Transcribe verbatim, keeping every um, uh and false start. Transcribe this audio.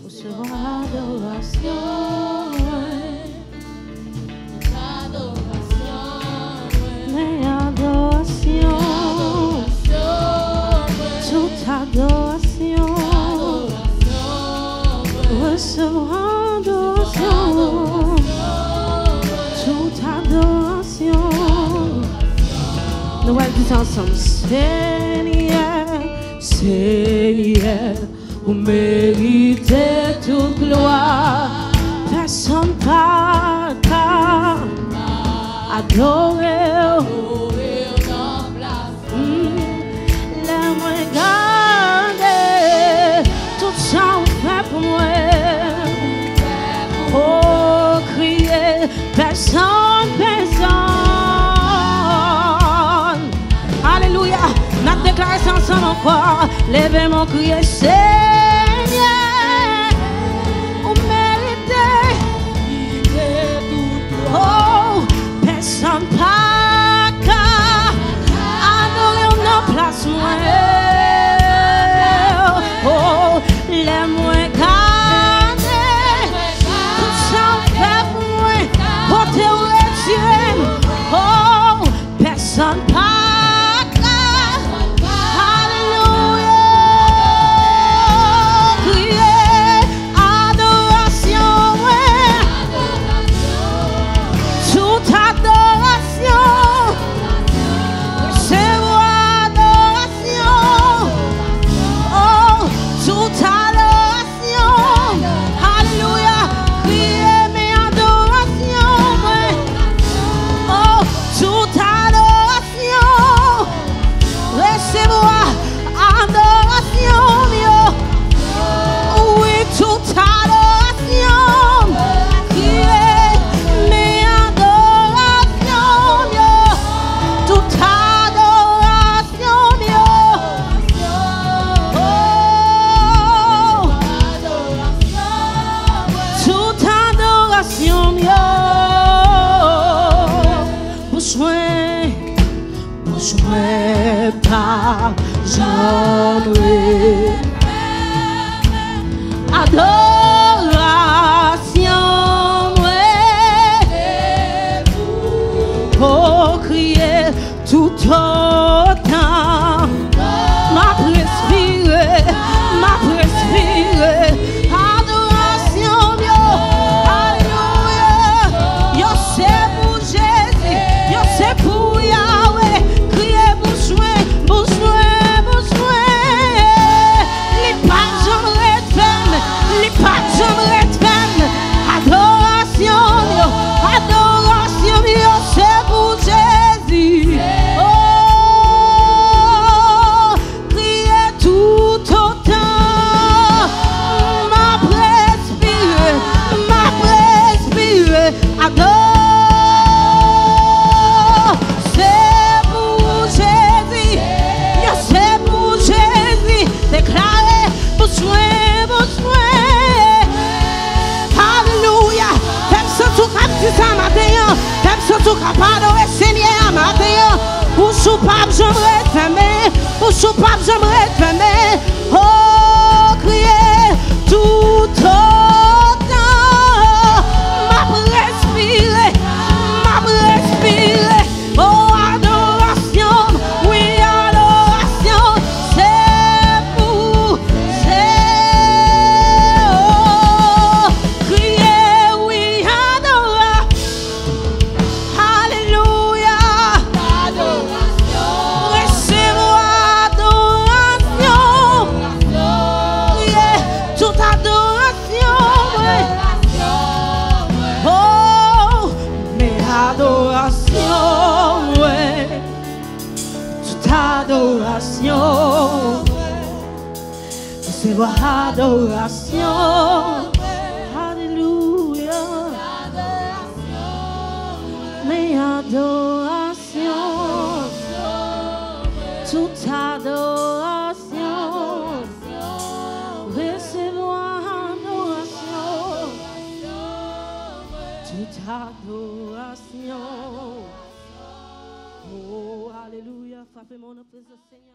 Resevwa adorasyon mwen. Men adorasyon. Tout adorasyon. Resevwa adorasyon. Tout adorasyon. Nou pral di sa ansanm. Senyè, Senyè, ou merite tout glwa. Pèsonn pa ka adore w. Mm. Lè mwen gade tout sa ou fè pou mwen, oh, kriye, pèsonn, pèsonn. Alelouya. N ap deklare sa ansanm ankò. Leve men w, kriye, Senyè, ou merite. Oh, pèsonn pa ka adore w nan plas mwen. Oh, lè mwen gade tout sa w fè pou mwen, kote w retire m. Oh, pèsonn pa ka. Alelouya. Kriye adorasyon mwen. Tout adorasyon. Resevwa adorasyon. Oh, tout adorasyon. Alelouya. Kriye men adorasyon mwen. Oh, tout adorasyon. Resevwa adorasyon m yo. Wi, tout adorasyon. Kriye men adorasyon m yo. Tout adorasyon. Tout adorasyon m yo. Oh. Tout adorasyon m yo. Bouch mwen, bouch mwen pa janm ret. Adorasyon mwen. Oh, kriye. Toutotan m ap respire, m ap respire. Adorasyon m yo, alelouya. Yo se pou Jezi, yo se pou Yawe. Kriye bouch mwen, bouch mwen, bouch mwen. Li p ap janm ret fèmen, li p ap janm ret fèmen. Adorasyon m yo, adorasyon m yo se pou Jezi. Oh, kriye toutotan m ap respire, m ap respire. Adore, se pou Jezi, yo se pou Jezi. Deklare, bouch mwen, bouch mwen. Alelouya. Fè m santi w k ap di sa maten an. Fè m santi w k ap adore Senyè a maten an. Bouch ou p ap janm ret fèmen. Bouch ou p ap janm ret fèmen. Oh, kriye toutotan m ap respire, m ap respire. Oh, adorasyon, wi, adorasyon, se pou, se, oh, kriye, wi, adora-, alelouya. Resevwa adorasyon, kriye, tout adorasyon. Adorasyon mwen. Oh, men adorasyon mwen. Tout adorasyon mwen. Resevwa adorasyon mwen. Alelouya. Men adorasyon. Tout adorasyon. Resevwa adorasyon. Tout adorasyon. Oh, alelouya. Frape men w nan prezans Senyè.